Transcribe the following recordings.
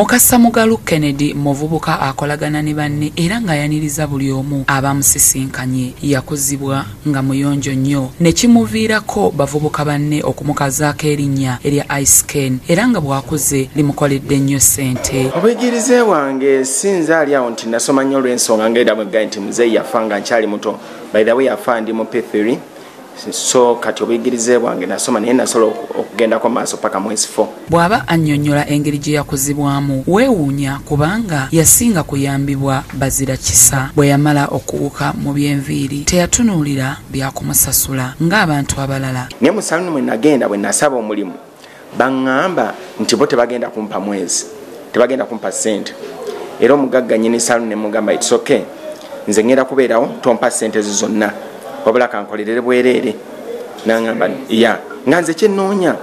Mukasa Mugalu Kennedy muvubuka akolagana ne banne era ng'ayaniriza buli omu abamusisinkanye. Yakuzibwa nga muyonjo nnyo ne kimuviirako bavubuka banne okumukazaako erinnya erya Ice Ken era nga bw'akuze limukoledde nnyo ssente. Obuyigirize bwange sinza ali awo nti nasoma nnyo olw'ensonga ng'era bwe nti muzeeyi yafa nga nkyali muto. By the way, yafa ndi mu P3, so kati obuyigirize bwange nasoma naye nasobola okugendako maaso paka mu S4. Bw'aba annyonnyola engeri gye yakuzibwamu weewuunya kubanga yasinga kuyambibwa bazira kisa. Bwe yamala okuwuka mu by'enviiri teyatunuulira byakumusasula ng'abantu abalala. Naye mu saluni mwe nagenda, bwe nasaba omulimu baŋŋamba nti bo tebagenda kumpa mwezi, tebagenda kumpa ssente. Era omugagga nnyini saluni ne mugamba, "It's okay, nze ŋŋenda kubeerawo, tompa ssente zo zonna, wabula kankolerere bwereere." Naŋŋamba ya nga nze kyenoonya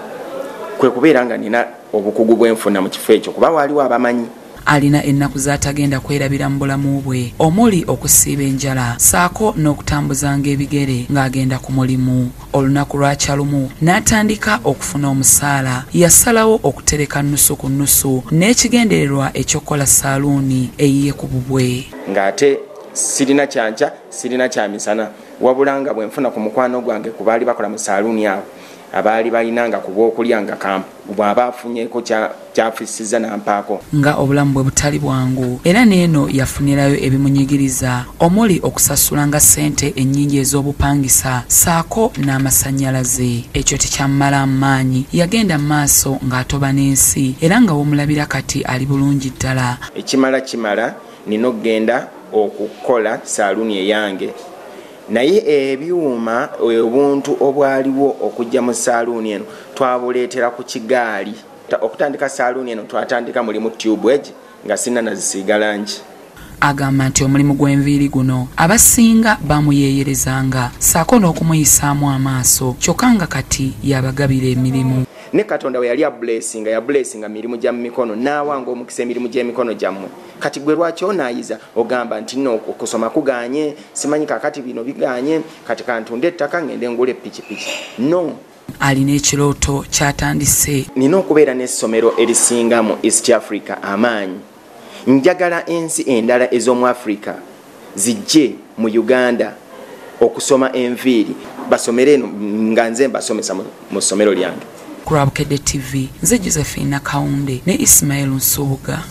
kwe kubeera nga nina obukugu bwenfuna mu kifo ekyo, kuba waaliwo abamanyi. Alina ennaku z'atagenda kwerabira mu bulamu bwe, omuli okusiiba enjala ssaako n'okutambuzanga ebigere ng'agenda ku mulimu. Olunaku lwakya lumu n'atandika okufuna omusaala, yasalawo okutereka nnusu ku nnusu n'ekigendererwa eky'okukola saaluuni eyiye ku bubwe. Ng'ate sirina kyankya, sirina kyamisana, wabula nga bwe nfuna ku mukwano gwange ku baali bakola mu saaluuni awo abaali balina nga ku bwokulya nga bw'aba afunyeko kyafisiza nampaako. Nga obulamu bwe butali bwangu, era n'eno yafunirayo ebimunyigiriza omuli okusasulanga ssente ennyingi ez'obupangisa ssaako n'amasannyalaze. Ekyo tekyamumala maanyi, yagenda mu maaso ng'atoba n'ensi era nga w'omulabira kati ali bulungi ddala. Ekimala kimala, nina okugenda okukola saaluuni eyange, naye ebyuma, obuntu obwaliwo okujja mu saaluuni eno twabuleetera ku kigaali. Okutandika saaluuni eno twatandika mulimu tube egi nga sinna nazisiiga langi. Agamba nti omulimu gw'enviiri guno abasinga bamuyeeyerezanga ssaako n'okumuyisaamu amaaso, kyokka nga kati yabagabira emirimu. Ne Katonda bwe yali ablessinga, yablessinga mirimu gya mu mikono, n'awanga omukisa emirimu gy'emikono gyammwe. Kati gwe lwaki onaayiza ogamba nti nno okusoma kuganye, simanyi kakati bino biganye, kati kantunde ettaka ngende ngula epikipiki? No. Alina ekirooto ky'atandise. Nina okubeera n'essomero erisinga mu East Africa amaanyi. Njagala ensi endala ez'omu Africa zijje mu Uganda okusoma enviiri, basomere eno nga nze mbasomesa mu ssomero lyange. Ku lwa Bukedde TV, nze Josephine Nakawunde ne Ismail Nsubuga.